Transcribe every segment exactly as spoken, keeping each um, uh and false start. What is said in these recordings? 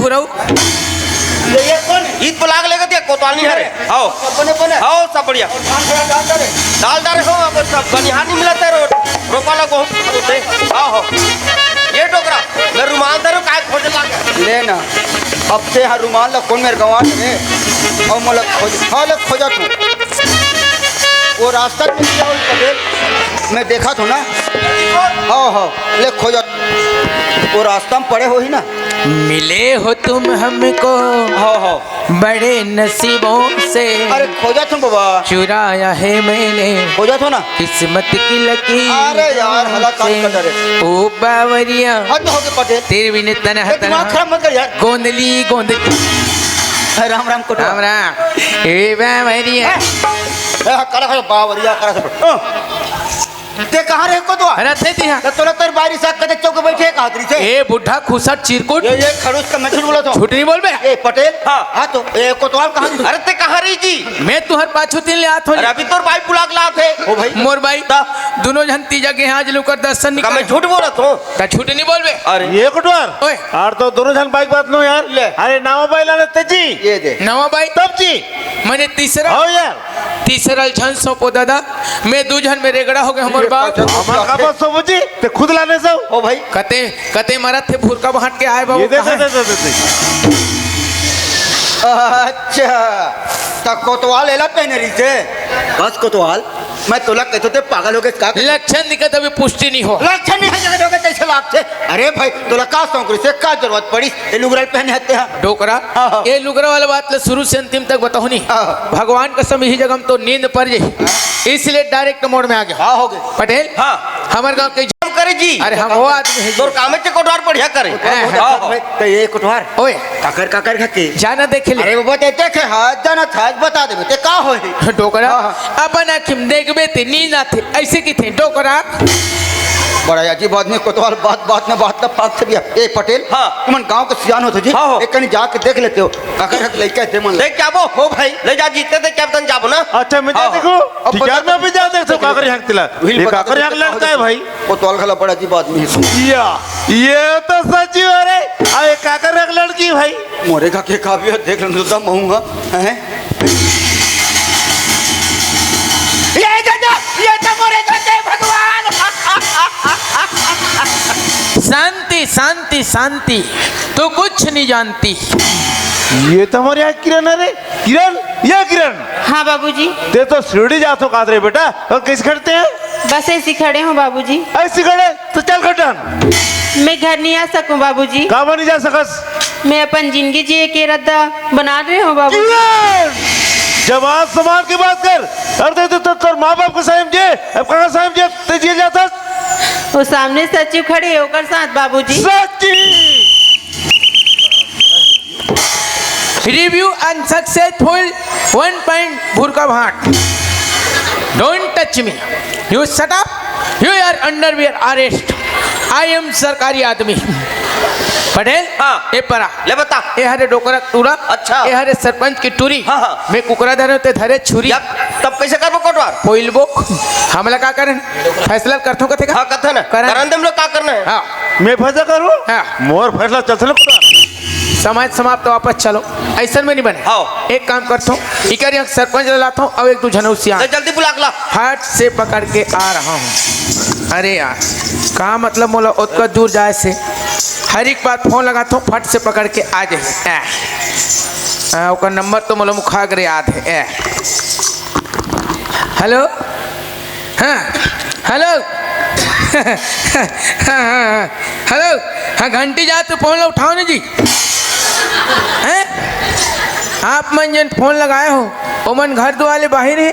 पुरऊ। ये, ये कौन है? ईद पलाग लेके दिया, कोतवाल नहीं हरे। आओ। अपने, अपने। आओ, सब बढ़िया। और धान खड़ा डाल दे रे। डाल दे रे हो, अब सब बनिहार नहीं मिलता रो-, रोपा लगो। आओ हो। ये डोकरा, मैं रुमाल धरो, काय खोजे लागे? ले ना। अब ते हर रुमाल ला कौन मेरे गंवा रे? और मोला खोज, हाँ, ले खोजा तू। वो रास्ता में दिया हो पटेल, मैं देखा थो ना। हाँ, हाँ, ले खोजा। वो रास्ता में पड़े हो ही ना। मिले हो तुम हमको हाँ, हाँ। बड़े नसीबों से। अरे खोजा तुम बाबा। चुराया है मैंने खोजा थो ना। किस्मत की लकीर अरे यार, हला काट से। कटा रे। ओ बावरिया। हद हो गए पटेल। तेरे बिन तनहा ये दिमाग तनहा। खराब मत कर यार। गोंदली गोंदली। राम राम कोटवाल। राम राम। ए बावरिया। ए, करा करा बावरिया, करा सब। हाँ। ते कहाँ रहे कोतवाल? अरे थे तिहा। तो तोला तेरे बारी साथ कदे चौक बैठे कहा तरी से? ए बुढ़ा खुसट चिरकुट। ये, ये खड़ूस का मैं झूठ बोला था। झूठ नहीं बोलबे। ए पटेल। हाँ। हाँ तो, ए कोतवाल कहाँ रही? अरे ते कहाँ रही जी? मैं तुहर पाछू तीन ले आत हो। अरे अभी तोर बाई बुला के लात है। ओ भाई। मोर बाई। ता। दोनों झन तीजा के आज लुकर दर्शन का निकल। मैं झूठ बोला था? ता झूठ नहीं बोलबे। अरे। ये कोटवाल। ओए। यार तो दोनों झन बाई बात नो यार। ले। अरे नावा बाई लाने ते जी। ये दे। नवा बाई। तब जी। मैंने तीसरा। हो यार। तीसरा झन सौंपो दादा, मैं दू झन में रेगड़ा हो गए हमर बाप। हमर का बात सौंपो जी, ते खुद लाने जाओ। ओ भाई। कते, कते मरत थे भुरका बांट के आए बाबू, ये दे, कहाँ? दे, दे, दे, दे, दे। अच्छा, त कोतवाल एला पहने रही थे? बस कोतवाल, मैं तोला कहतो ते पागल हो गए का? लक्षण दिखत अभी पुष्टि नहीं हो। लक्षण नहीं है जगह जगह तैसे लागथे। अरे भाई, तोला का शौक रही से, का जरूरत पड़ी? ए लुगरा ल पहने हते हा। डोकरा, हाँ, हाँ। ए लुगरा वाला बात ल शुरू से अंतिम तक बताहूँ नहीं। हाँ। भगवान कसम यही जगह में तो नींद पर जाही, इसलिए direct mode में आ गया। हाँ, हो गए। पटेल, हाँ। हमर गांव के काम करे जी। अरे हम वो आदमी है जी। तोर काम है कोटवार बढ़िया करे। हाँ, हाँ। हाँ, हाँ। तो ये कोटवार। ओए। काकर, काकर खा के। जाना देख ले। अरे वो बता, देखे, हाँ, जाना था, बता दे, ते का होही? डोकरा, हाँ, हाँ। अपन आँखी में देखबे ते नींद आथे, ऐसे की थे डोकरा। बड़ा अजीब आदमी कोतवाल, बात बात में बात ला फांकथे भैया। ए पटेल, हाँ। तुमन गांव के सियान होथो जी, हाँ, हो। एक कनी जाके देख लेते हो, काकर हक लइका थे मन। देख के आबो। हो भाई। ले जा जीते, देख के आबो, तन जाबो ना। अच्छा, मैं जा हाँ, देखो। हाँ। अब ठीक है, बता मैं भी जा देखो, काकर हक तिला। वही ये बता काकर दो, हक लड़का है भाई। कोतवाल घला बड़ा अजीब आदमी है। या, ये तो सच्ची हो रे। अरे काकर हक लड़की भाई। मोरे का के काबियत देख लेने तो दम हूँ, हैं? ये दादा, ये तो मोरे दादा भगवान। शांति, शांति, शांति। तू कुछ नहीं जानती। ये तो हमारे यहाँ किरण है रे। किरण, ये किरण। हाँ बाबूजी। ते तो शिरडी जाथो कात रे बेटा, और कैसे खड़ते हैं? बस ऐसे खड़े हूँ बाबूजी। ऐसे खड़े? तो चल खड्डन। मैं घर नहीं आ सकूं बाबूजी। काबर नहीं जा सकस? मैं अपन जिंदगी जिए के इरादा बना रहे हूँ बाबूजी। किरण! जवान समान की बात कर। अरे तो, तो, तो, तोर माँ बाप को समझे, अब कहाँ समझे, ते जिए जाता? वो सामने सचिव खड़े हैं, ओकर साथ बाबूजी। सचिव! Review unsuccessful, one point भुरका Bhat. Don't touch me। You shut up। You are under your arrest। I am सरकारी आदमी। पटेल, हाँ। ए परा। ले बता। ए हरे डोकरा टूरा। अच्छा। ए हरे सरपंच की टूरी। हाँ, हाँ। मैं कुकरा धरे ते धरे छुरी। या, तब कैसे करबो कोटवार? पोइलबो। हमला का करन? फैसला करथो कथे का? हाँ, कथे ना। करन। करन दे हम लोग का करना है? हाँ। मैं फैसला करूँ? हाँ। मोर फैसला चल चलो कोटवार। समाज समाप्त, वापस चलो, ऐसन में नहीं बने। हाँ। एक काम करथो, इकर एक सरपंच ला लाथो, और एक दू झन सियान। तो जल्दी बुला के ला। फट से पकड़ के आ रहा हूँ। अरे यार, का मतलब मोला ओतका दूर जाए से, हर एक बार फोन लगाथो, फट से पकड़ के आ जाए। ए। आ, ओकर नंबर तो मोला मुखा करे याद है। ए। हेलो। हाँ, हेलो। हाँ, हाँ, हाँ। हेलो। हाँ, घंटी जात तो फोन ला उठाओ ना जी। हैं? आप मन जेन फोन लगाए हो, ओमन घर दुआरे बाहिर हे।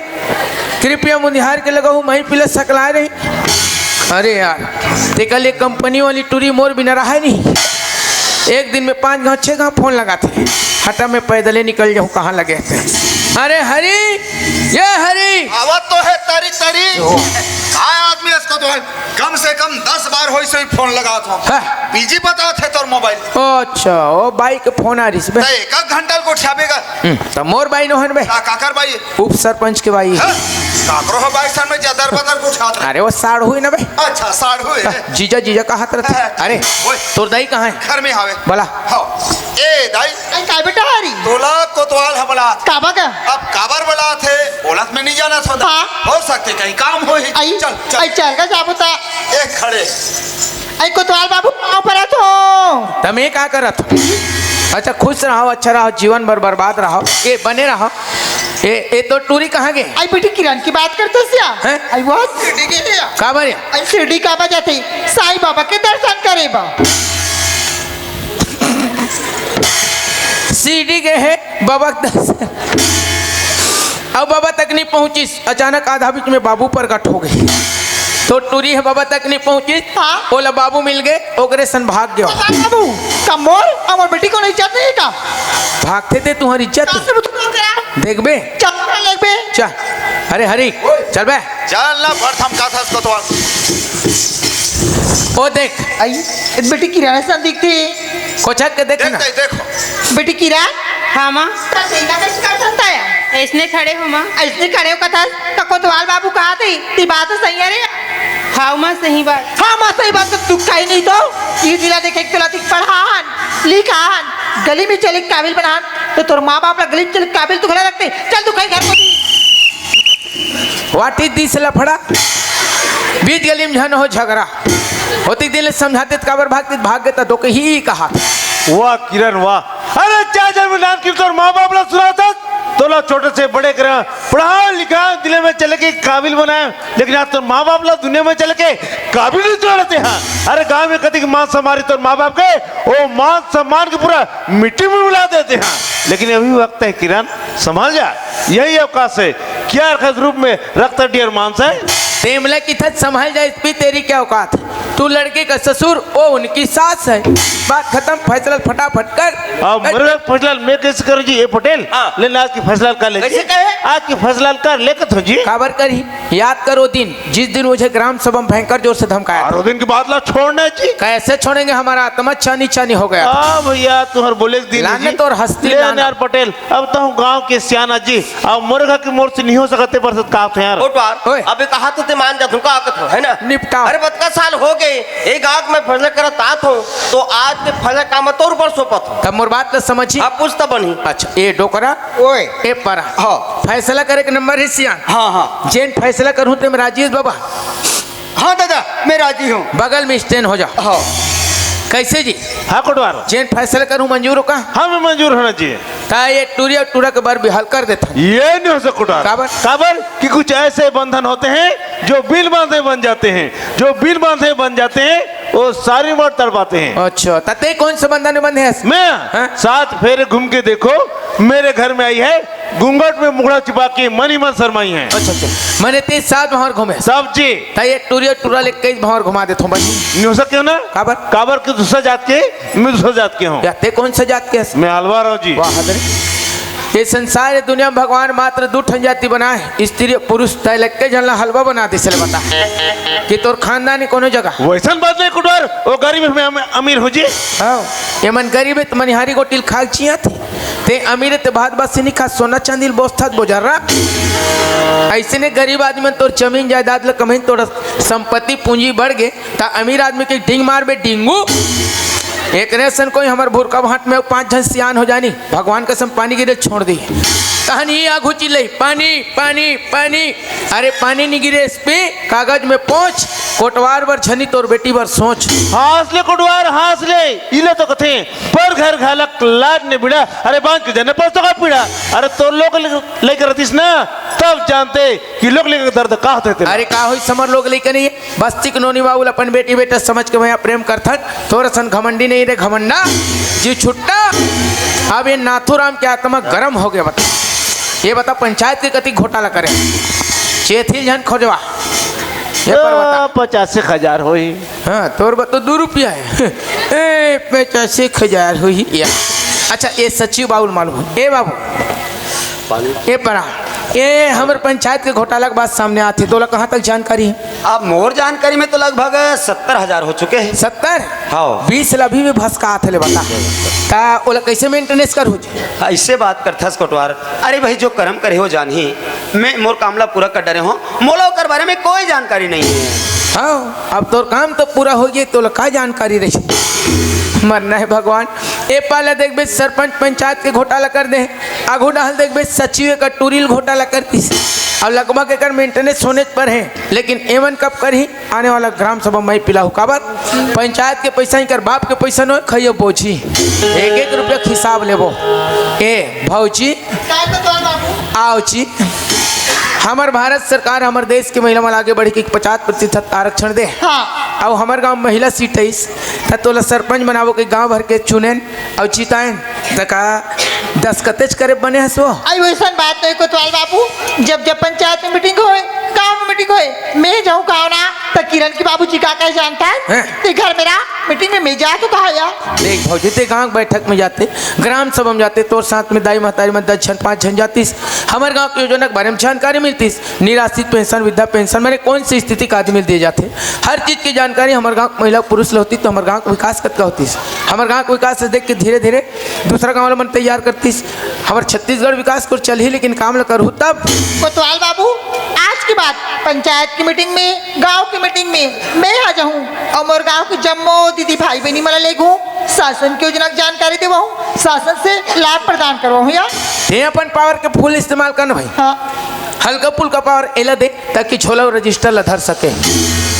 कृपया मुंदिहार के लगाओ, मैं पिला सकला रही। अरे यार, तेकर ले कंपनी वाली टूरी मोर बिना रहा नहीं। एक दिन में पाँच गांव, छह गांव फोन लगाथे। हटा, मैं पैदले निकल जाऊं, कहाँ लगे थे। अरे हरी, ये हरी। आवत तो है तरी तरी। ओ। काय आदमी इसको तो है। कम से कम दस बार होइस होही फोन लगात हों। हाँ। बिजी बताथे तोर मोबाइल। ओ अच्छा, ओ बाई के फोन आ रहिस बे। त एक घंटा ल गोठियाबे गा। हम्म, त मोर बाई नोहन बे। का, काकर बाई? उप सरपंच के बाई। हाँ। काकरो ह बाइक सन में जदर बदर कुछ हाथ। अरे वो साढ़ू ही ना बे। अच्छा, साढ़ू है। जीजा जीजा कहात रथे। हाँ, अरे, ओए। तोर दाई कहाँ है? घर में हावे। बोला। हाँ। ए दाई। आई काय बेटा हरी? तोला कोतवाल ह बलात। काबा का? अब काबर बलात हे, ओला त मैं नहीं जानत हों। हाँ। हो सकथे कहीं काम होही। आई, चल, चल। आई चल का जाबो ता। ए खड़े। आई कोतवाल बाबू, पाँव परत हों। त मैं का करत हों? अच्छा, खुश रहो, अच्छा रहो, जीवन भर बर्बाद रहो, ए बने रहो। ए, ए तोर टूरी कहाँ गे? आई बेटी किरण के बात करत हस या? हैं? आई वो शिरडी गे हे या? काबर या? आई शिरडी काबर जाथे? साईं बाबा के दर्शन करे बा। शिरडी गे हे, बाबा के दर्शन। अउ बाबा तक नहीं पहुंचिस, अचानक आधा बीच में बाबू प्रगट हो गे। तोर टूरी ह बाबा तक नहीं पहुंचिस, हाँ। ओला बाबू मिल गे, ओकरे सन भाग गयो। बाबू, का मोर, हमर बेटी कोनो इज्जत नहीं हे का? भागथे ते तुंहर इज्जत। कहाँ से बुझ करा? देखबे। चल, चल, देखबे। चल। अरे हरी, चल बे। चल ना, बड़ धमकाथस कोतवाल। ओ देख। आई, ए बेटी किरण सन दिखथे। कोचक के देख ना। देख, देख। बेटी किरण। हाँ माँ। त तेला कैसे कर सकता है? अइसने खड़े हो माँ। अइसने खड़े हो कथस, त कोतवाल बाबू कहाथे, ती बात तो सही हे रे। हाँ माँ, सही बात। हाँ माँ, सही बात तो तू कही नहीं तो। ये जिला देखे, तोला दिख पढ़ान, लिखान, गली में चले काबिल बनान, त तोर माँ बाप ला गली में चले काबिल तू खड़ा रखते। चल तू कहीं घर को दी। वाटी दिस लफड़ा, बीच गली में झन हो झगड़ा। होती दिन ले समझाते त काबर भागते, भाग गे त तो कही कहा। वाह किरण वाह, अरे चार जन्म नाम की तोर माँ बाप ला सुनाथस, तोला छोटे से बड़े करा, पढ़ा लिखा, दिल्ली में चले के काबिल बनाया, लेकिन आज तोर माँ बाप ला दुनिया में चले के काबिल नहीं छोड़ते हैं। अरे गांव में कति के मान सम्मान रही तोर माँ बाप के, वो मान सम्मान के पूरा मिट्टी में मिला देते हैं। लेकिन अभी वक्त है किरण, संभल जा, यही अवकाश है। क्या रखा रूप में रक्त हड्डी और मांस है? तेमला की थत संभल जा, इस पे तेरी क्या औकात है? तू लड़के का ससुर, वो उनकी सास है। बात खत्म, फैसला फटाफट कर। अब मरे फैसला मैं कैसे करूँ जी, ए पटेल? हाँ। ले ना, आज की फैसला कर ले जी। कैसे करे? आज की फैसला कर ले कथो जी। काबर करी? याद करो दिन, जिस दिन मुझे ग्राम सभा में भयंकर जोर से धमकाया था। और वो दिन की बात ला छोड़ना जी। कैसे छोड़ेंगे? हमारा आत्मा चानी चानी हो गया था। हाँ भैया, तुम्हारे बोले के दिन लाने जी। तो और हस्ती ले लाना। यार पटेल, अब तो हम गांव के सियाना जी, अब मोर घर के मोर से नहीं हो सकते, पर सत का होथे यार। कोटवार, ओए। अबे कहा तो ते मान जाथूं, का कथो, है ना? निपटाओ। अरे, बतका साल हो गए, एक आग में फैसला करत आत हो, तो आज के फैसला का मैं तोर ऊपर सौंपत हो। तब मोर बात तो समझी। अब पूछ तो बनी। अच्छा, ए डोकरा, ओए। ए परा। हाँ। फैसला करे के नंबर है सियान। हाँ, हाँ। जेन फैसला करूँ ते में राजी है बाबा। हाँ दादा, मैं राजी हूँ। बगल में स्टैंड हो जाओ। हाँ। कैसे जी? हाँ कोटवार। जेन फैसला करूँ मंजूर हो का? हाँ, मैं मंजूर होना चाहिए। ता ये टूरी और टूरा के बर बिहाल कर देता। ये नहीं हो सकता कोटवार। काबर? काबर कि कुछ ऐसे बंधन होते हैं जो बिन बांधे बन जाते हैं, जो बिन बांधे बन जाते हैं, वो सारी उम्र तड़पाते हैं। अच्छा, ता ते कौन से बंधन में बंधे है? मैं हाँ? सात फेरे घूम के देखो, मेरे घर में आई है, घूंघट में मुखड़ा छिपा के मन ही मन शर्माई है। अच्छा, अच्छा। मने ते सात भंवर घूमे। सब जी। ता ये टूरी और टूरा ले कई भंवर घुमा देथों बस। नहीं हो सकते हो ना? काबर? काबर के दूसरा जात के, मैं दूसरा जात के हूँ। या ते कौन सा जात के हस? मैं हलवार हूँ जी। वाह, हदरे। ये संसार, ये दुनिया में भगवान मात्र दू ठन जाति बनाए, स्त्री और पुरुष। तय लग के झन ला हलवा बना दे, चले बता कि तोर खानदानी कोनो जगह। वैसन बात नहीं कुटवार, वो गरीब है, मैं अमी-, अमीर हूँ जी। हाँ, ये मन गरीब है तो मनिहारी गोटी ल खा के चिया थी। ते अमीर ते भात बासी नहीं खा, सोना चांदी ल बोसथस बोजर्रा। ऐसे ने गरीब आदमी मन तोर जमीन जायदाद ल कमही, तोर संपत्ति पूंजी बढ़ गे, ता अमीर आदमी के डिंग मारबे डिंगू। एकरे सन कोई हमर भुरका भांट में पांच झन सियान हो जानी, भगवान कसम पानी गिरे छोड़ दी। तहन ही आघू चिल्लई, "पानी, पानी, पानी।" अरे पानी नहीं गिरे, इस पे कागज में पोंछ, कोटवार बर झनी तोर बेटी बर सोच। हाँस ले कोटवार, हाँस ले, इले तो कथे। पर घर घालक लाज ने बिड़ा, अरे बांध के जने परसों का पीड़ा। अरे तोर लोग ले-, लेकर रहतीस ना, तब जानते कि लोग लेकर दर्द का होते थे। अरे का होई समर लोग लेकर नहीं, बस्ती के नोनी बाबू ल अपन बेटी बेटा समझ के मैं प्रेम करथन। तोर असन घमंडी नहीं रे घमंडा, जी छुट्टा। अब ये नाथूराम के आत्मा गरम हो गया, बता। ये बता पंचायत के कति घोटाला करे, चेथी झन खोजवा। ये पर बता। आ, पचास एक हजार होई। हाँ, तोर बर तो दू रुपया है। ए, पचास एक हजार होही या। अच्छा, ये सचिव बाबू ल मालूम है। ए बाबू, पानी। ए परा, ये हमर पंचायत के घोटाला के बात सामने आथे, तोला कहाँ तक जानकारी हे? अब मोर जानकारी में तो लगभग सत्तर हजार हो चुके हैं। सत्तर? हाँ। बीस ला अभी भी भसकात हे, ले बता। ता ओला कैसे मेंटेनेंस करहू जी? ऐसे बात करथस कोटवार। अरे भाई, जो कर्म करे हो जानही, मैं मोर काम ला पूरा कर डरे हो, मोला ओकर बारे में कोई जानकारी नहीं है। हाँ, अब तोर काम तो पूरा हो गए, तोला का जानकारी रही? मरना है भगवान। ए पाला देखबे, सरपंच पंचायत के घोटाला कर दे, आघू डाहल देखबे, सचिव का टूरिल घोटाला कर दिस। अब लगभग एकर मेंटेनेंस होने पर है, लेकिन एमन कब करही? आने वाला ग्राम सभा में पिलाहू। काबर? पंचायत के पैसा ही कर, बाप के पैसा नोहे, खइयो बोझी। एक एक रुपया के हिसाब लेबो। ए भौजी, आओ जी। हमर भारत सरकार हमर देश के महिला मन आगे बढ़ के पचास प्रतिशत आरक्षण दे। हाँ। अब हमर गांव महिला सीट आइस, त तोला सरपंच बनाबो के गांव भर के चुनेन अउ जिताएन, त का दस्खतेच करे बने हसो? आई वैसन बात नहीं कोतवाल बाबू, जब जब पंचायत में मीटिंग होए, गांव में मीटिंग होए, मैं जाऊं गांव ना, त किरण के बाबूजी का कहे जानता है? हैं? ते घर मेरा मीटिंग में मैं जा तो कहा या? देख भौजी, ते गांव बैठक में जाते, ग्राम सभा में जाते, तोर साथ में दाई महतारी में दस झन पाँच झन जातीस, हमर गांव के योजना के बारे में जानकारी मिलतीस, निराश्रित पेंशन, वृद्धा पेंशन, माने कौन सी स्थिति का आदमी दिए जाते, हर चीज की जानकारी हमर गांव महिला पुरुष ल होती, तो हमर गांव का विकास कतका होतीस। हमर गांव का विकास देख के धीरे धीरे दूसरा गांव वाला मन तैयार करतीस। हमर छत्तीसगढ़ विकास को चलही, लेकिन काम ल करहू तब। कोतवाल बाबू, आज के बाद पंचायत की मीटिंग में, गांव की मीटिंग में मैं आ जाऊं और मोर गांव के जम्मो दीदी भाई बहनी मन ला लेगू, शासन की योजना की जानकारी देवाऊं, शासन से लाभ प्रदान करवाऊं या। ते अपन पावर के फुल इस्तेमाल करना भाई। हाँ। हल्का फुल्का पावर एला दे, ताकि झोला अउ रजिस्टर ला धर सके,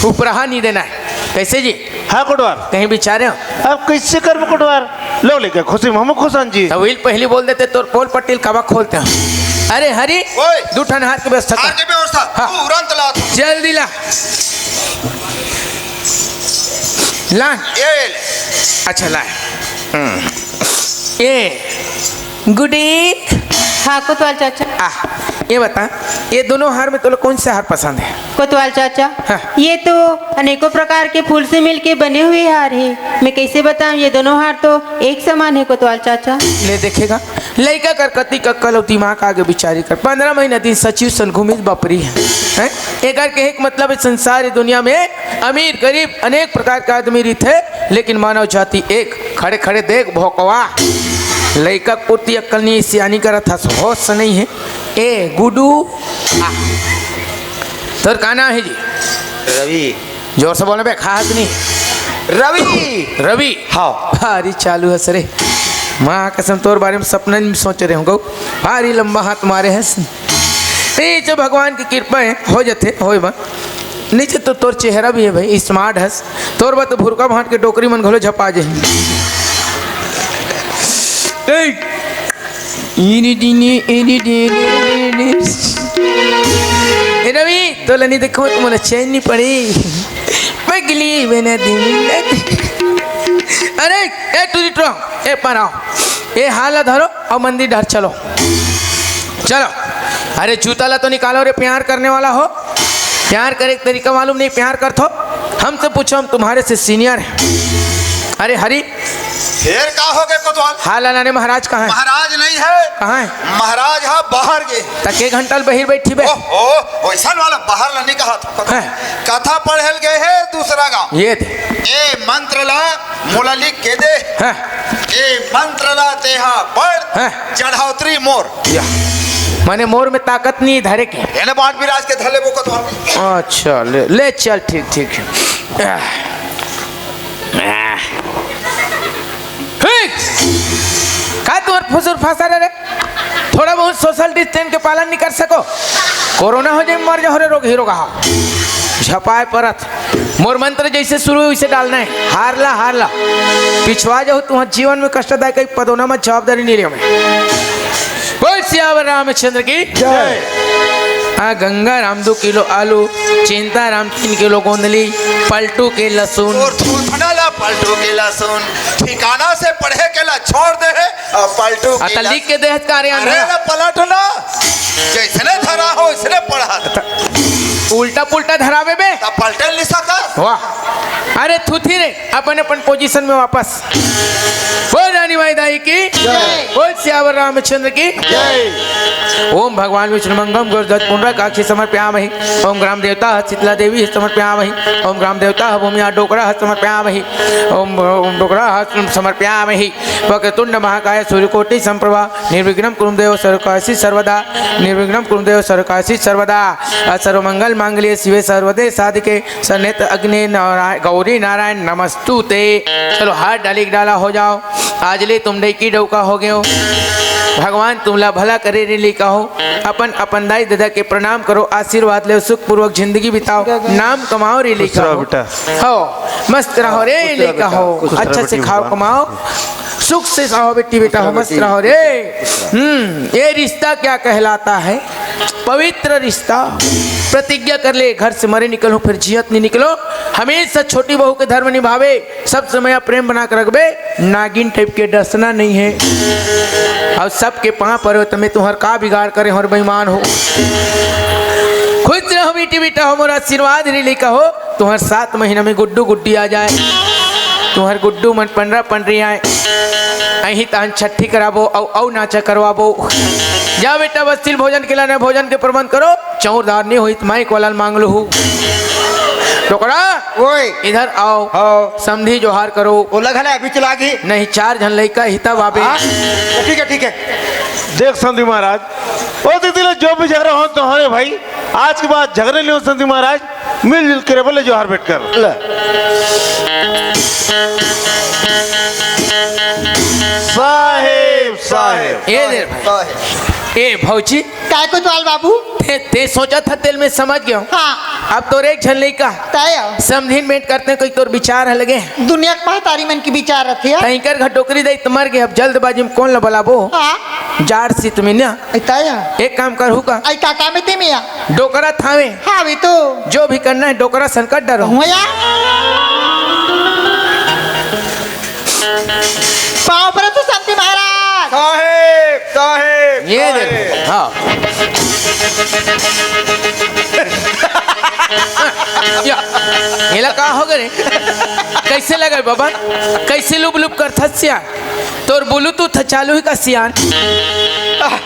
उपराहा नहीं देना है। कैसे जी? हाँ कोटवार। कहीं बिचारे हो? अब कैसे करबो कोटवार? लो लेके खुशी में हम खुश हन जी। तो वही पहली बोल देते, तोर पोल पट्टी ल काबर खोलते हैं? अरे हरी, ओए। दू ठन हार के व्यवस्था कर। हार के व्यवस्था? हाँ। तू उड़न तला। जल्दी ला। ला। ये ले। अच्छा ला। हम्म। ये गुडी। हाँ कोतवाल चाचा। आ, ये बता, ये दोनों हार में तोला कौन सा हार पसंद है? कोतवाल चाचा, हाँ। ये तो अनेकों प्रकार के फूल से मिलके बने हुए हार है। मैं कैसे बताऊं, ये दोनों हार तो एक समान है कोतवाल चाचा। ले देखेगा, लइका कर कति कक्कल अउ दिमाग आगे बिचारी कर। पंद्रह महीना दिन सचिव सन घूमिस बपरी है, हैं? एकर के एक मतलब है, संसार दुनिया में अमीर गरीब अनेक प्रकार के आदमी रहिथे, लेकिन मानव जाति एक। खड़े खड़े देख भोकवा, लइका कुत्ती अक्कल नहीं, सियानी करत हस, होश नहीं है। ए गुडू, आ। तोर का नाम है जी? रवि। जोर से बोल बे, खास नहीं। रवि। रवि। हाँ। भारी चालू हस रे। माँ कसम, तोर बारे में सपना नहीं सोचे रहे हों। भारी लंबा हाथ मारे हस। ए, जब भगवान की कृपा है, हो जाते, होए बा। नीचे तो तोर चेहरा भी है भाई, स्मार्ट हस। तोर बा तो भुरका भांट के डोकरी मन घलो झपा जाही। ए, इनी दिनी, इनी दिनी, इनी दिनी। ए रवि, तोला नहीं देखो तो मोला चैन नहीं पड़ी। पगली बना दी। अरे, ए टूरी ट्रंक, ए पर आओ। ए हार ला धरो अउ मंदिर डहर चलो। चलो। अरे जूता ला तो निकालो रे, प्यार करने वाला हो। प्यार करे के तरीका मालूम नहीं, प्यार करथो? हमसे पूछो, हम तुम्हारे से सीनियर हैं। अरे हरी। फिर का हो गए कोतवाल? हाल अनाने महाराज कहाँ है? महाराज नहीं है। कहाँ है? महाराज हा बाहर गे। त के घंटा ले बहिर बैठी बे? ओहो, वैसन वाला बाहर ला नहीं कहा था। हैं। कथा पढ़े ल गए है दूसरा गांव। ये दे। ए मंत्र ला मोला लिख के दे। हैं। ए मंत्र ला तेहा पढ़। हैं। चढ़ौतरी मोर। या। माने मोर में ताकत नहीं धरे के। एने बाट विराज के धले बोकत हो। अच्छा, ले, ले चल, ठीक, ठीक। आह। आह। हे! का तुम्हार फुसुर फासर है रे? थोड़ा बहुत सोशल डिस्टेंस के पालन नहीं कर सको? कोरोना हो जाए, मर जाओ रे, रोग ही रोग हा। झपाए परत। मोर मंत्र जैसे शुरू है, वैसे डालना है। हार ला, हार ला। पिछवा जाओ, तुम्हारे जीवन में कष्टदायक एक पदोना में जवाबदारी नहीं लिया मैं। बोल सियावर रामचंद्र की जय। आ गंगा राम दो किलो आलू, चिंता राम तीन किलो गोंदली, पलटू के लहसुन। और थोथना ला पलटू के लहसुन, ठिकाना से पढ़े के ला छोड़ दे है, और पलटू आ, के त लिख के लहसुन। दे है कार्य अरे ना। ना पलटना, जैसने धरा हो, वैसने पढ़ा। त-, उल्टा पुल्टा धरावे बे। त पलटन ले सकस। वाह। अरे थुथी रे, अपन अपन पोजीशन में वापस। बोल रानी माई दाई की। जय। बोल सियावर रामचंद्र की। जय। ओम भगवान विष्णु मंगम गुरुदत्त पुनरा काक्षी समर्पयामहि। ओम ग्राम देवता शीतला देवी समर्पयामहि। ओम ग्राम देवता भूमिया डोकरा समर्पयामहि। ओम ओम डोकरा समर्पयामहि। वक्रतुंड महाकाय सूर्यकोटि संप्रभा। निर्विघ्नं कुरु देव सर्वकार्येषु सर्वदा। निर्विघ्नं कुरु देव सर्वकार्येषु सर्वदा। सर्वमंगल मांगल्ये शिवे सर्वदे साधिके। सन्निहित अग्नि नारायण गौरी नारायण नमस्तुते। चलो हाथ डाली के डाला हो जाओ। आज ले तुम डैकी डौका हो गयो। भगवान तुमला भला करे रे लइका हो। अपन अपन दाई ददा के प्रणाम करो, आशीर्वाद ले, सुखपूर्वक जिंदगी बिताओ, नाम कमाओ रे लइका हो। हो मस्त रहो रे लइका हो। अच्छा से खाओ कमाओ, सुख से रहो बेटी बेटा हो, मस्त रहो रे। हम्म, ये रिश्ता क्या कहलाता है? पवित्र रिश्ता। प्रतिज्ञा कर ले, घर से मरे निकलूं फिर जियत नहीं निकलो। हमेशा छोटी बहू के धर्म निभावे, सब समय प्रेम बना के रखबे। नागिन टाइप के डसना नहीं है। और सबके पांव परो त मैं तुहर का बिगाड़ करे हो बेईमान हो। खुश रहो बेटी बेटा हो, मोर आशीर्वाद रे लइका हो। तुहर सात महीना में गुड्डू गुड्डी आ जाए, तुहर गुड्डू मन पंडरा पंडरी आए, अही तहन छठी कराबो, औ औ नाचा करवाबो। जा बेटा बस्तिल भोजन के लाने, भोजन के प्रबंध करो। चौरदार नहीं होई त माइक वाला मांग लो। टोकरा, ओए। इधर आओ। हाँ। समधी जोहार करो। ओला घला अभी चला गई। नहीं, चार झन लइका ही तब आबे। हाँ? ठीक है, ठीक है। देख समधी महाराज, ओ दीदी ले जो भी झगड़ा हो तुम्हारे भाई, आज के बाद झगड़े लियो समधी महाराज, मिलजुल के रहे, बोले जोहार भेंट कर। ले। साहेब, साहेब। ए दे भाई। साहेब। ए भौजी। काय कोतवाल बाबू? ते, ते सोचा था तेल में समझ गयो। हाँ। अब तोर एक झन लइका। तय। समधिन भेंट करते कोई तोर विचार है लगे। दुनिया के महतारी मन के विचार रथे। तैंकर घर डोकरी दई त मर गए, अब जल्दबाजी में कौन ला बलाबो? हाँ। जाड़ सीत में ना। ए, तय। एक काम करहू का? आई का काम है ते मिया? डोकरा थावे। हाँ, भी तो। जो भी करना है, डोकरा सन कर डरो। हुआ या? पाँव पर तो समधी महाराज। साहेब, साहेब, ये दे। साहेब। हाँ। या, येला का हो गए रे? कैसे लगे बाबा? कैसे लुब लुब करथस या? तोर ब्लूटूथ चालू है का सियान? आह,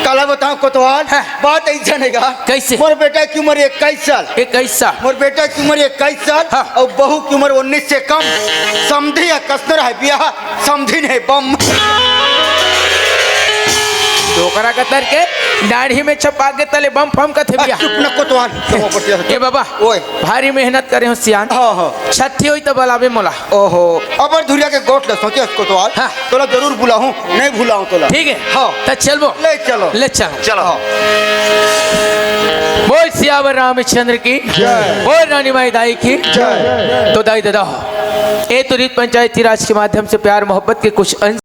काला बताओ कोतवाल, हाँ। बात ऐसा नहीं गा। कैसे? मोर बेटा की उम्र इक्कीस साल। इक्कीस साल। मोर बेटा की उम्र इक्कीस साल हाँ। और बहू की उम्र उन्नीस से कम। समधी या कसनर है बिया, समधी नहीं बम। डोकरा कतर के दाढ़ी में छपा के तले बम फम कथे बिया। चुप न कोतवाल। ए बाबा, ओए। भारी मेहनत करे हो सियान। हाँ, हाँ। छठी होई त बलाबे मोला। ओहो, अबर धुरिया के गोठ ल सोचे कोतवाल। हाँ। तोला जरूर बुलाहूँ, नहीं भुलाऊँ तोला। ठीक है। हाँ। त चलबो। ले चलो। ले चलो। चलो। हाँ। बोल सियावर रामचंद्र की। जय। बोल रानी माई दाई की। जय। तो दाई ददा हो, ए तो रीत पंचायती राज के माध्यम से प्यार मोहब्बत के कुछ अंश